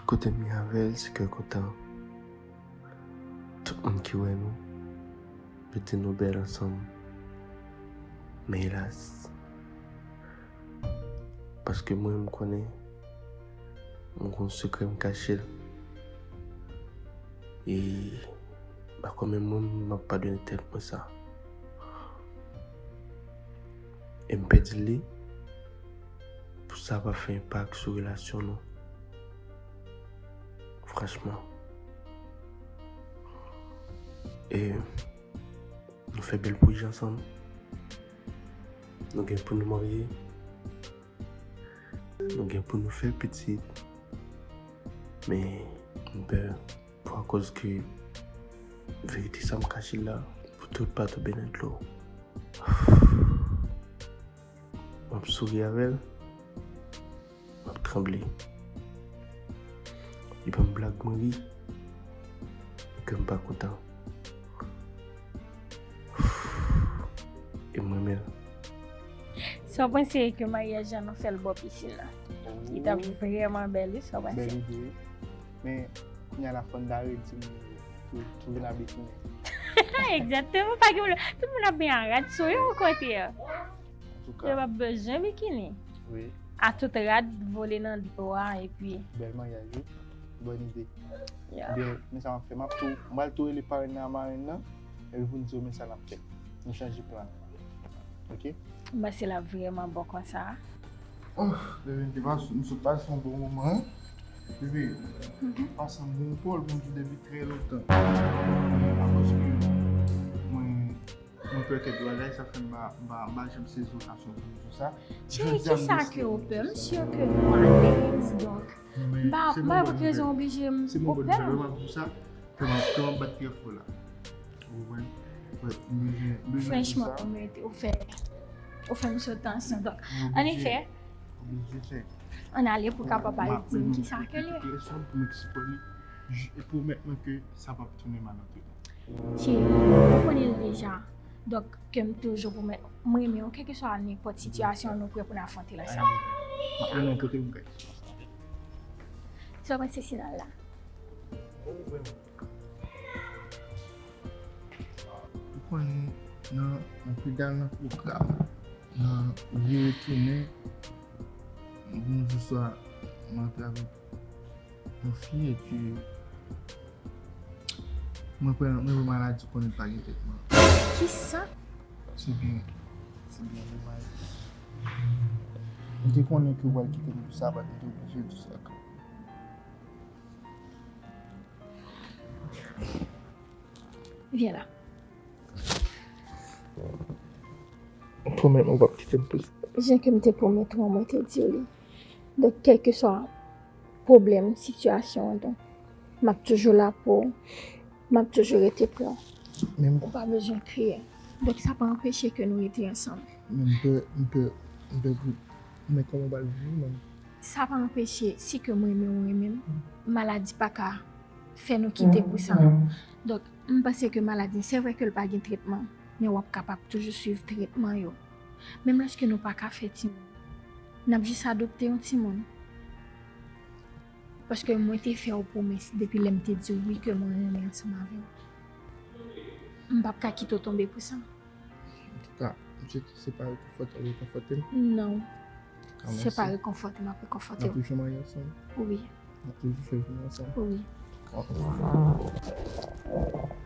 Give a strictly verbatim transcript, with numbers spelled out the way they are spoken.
Kote m ye avè l, se kè kontan. Tout moun ki wè nou, yo di nou bèl ansanm. Men elas, paske mwen, m konnen m gon sekrè m kache l. E m pa kwè menm mwen, m ap padone tèt mwen sa. E m pèdi li pou sa pa fè enpak sou relasyon nou. Franchman. E nou fè bèl pwojè ansanm. Nou gen pou nou marye. Nou gen pou nou fè pitit. Men m pè pou akòz ke verite sa m kache la, pou tout pa tonbe nan dlo. M ap souri avè l, m ap tranble. Li ban m blag, mwen ri. Kè m pa kontan. E m renmen l. Sa w panse ke maryaj la nou fè l bò pisin nan? Li t ap vrèman bèl, wi, sa w panse? Bèl ide, wi. Men, kounye a la fò n ta redi m tou, tou vin abitine. Egzakteman, pa gen pwoblèm. Tout moun ap byen a rad sou yo, okontrè. Antouka. Yo p ap bezwen bikini. Wi. A tout rad vole nan dlo a, epi. Bèl maryaj, wi. Bòn ide. Yeah. Byen, men sa m ap fè, m ap tou, m pral tou rele parenn nan a marenn nan, epi pou n di yo men sa n ap fè. Nou chanje plan. Oke? M panse l ap vrèman bon konsa. Oh, bebe, m te pas-, m sot pase yon bon moman, wi. Bebe, m pase yon bon pòl, pou m di w, depi trè lontan. Paske mwen, mwen pè kèk bagay, sa fè m pa, m pa, m pa janm sezi okazyon pou m di w sa. Cheri, kisa ke w pè? M si ke nou alèz, donk, m pa, m pa gen rezon oblije m pè. Se moman m ap di w sa. Kè m ap, kè m ap bat trè fò la. Ou konprann? Wi, m bezwen, m bezwen di sa. Franchman, ou merite, ou fè, ou fè m sot tansyon. Donk, ann efè, ann ale pou w kapab al di m kisa ke l ye. Pou m eksplike l, pou m eksplike li, pwomèt mwen ke sa p ap tounen mal antretan. Cheri, ou konnen l deja. Donk, ke m toujou pwomèt, m renmen w, kèlkeswa nenpòt sitiyasyon, nou prè pou n afwonte l ansanm. M ap mennen w kote m kay. Sa w panse si n al la? Ou konnen, nan, nan pedal nan pwogram, nan vire tounen, yon jou swa, mwen antre avèk yon fi epi mwen pran, mwen pran maladi konnen pa gen tretman. Kisa? Se byen, se byen domaj. M te konnen ke w pral kite m pou sa, bat m te oblije di sa ke. Vyen la. Pwomèt mwen w p ap kite m pou sa. Jan ke m te pwomèt ou an, mwen te di w li. Donk, kèlkeswa pwoblèm, sitiyasyon an, donk, m ap toujou la pou ou. M ap toujou rete prè w. Ou pa bezwen kriye. Donk, sa pa anpeche ke nou rete ansanm. Men m pè, m pè, m pè pou, men kòman w pral viv menm? Sa pa anpeche, si ke m renmen w, ou renmen m, maladi pa ka fè nou kite pou sa. Donk, m panse ke maladi, se vre ke l pa gen tretman, men w ap kapab toujou swiv tretman yo. Menm lòske nou pa ka fè timoun, n ap jis adopte yon timoun. Paske mwen te fè w pwomès depi lè m te di w wi ke mwen renmen ansanm avè w. M p ap ka kite w tonbe pou sa. Antouka, m swete se pa rekonfòte w rekonfòte m. Non. Se pa rekonfòte m ap rekonfòte w. N ap toujou marye ansanm? Wi. N ap toujou fè jounen ansanm? Wi. Antouka.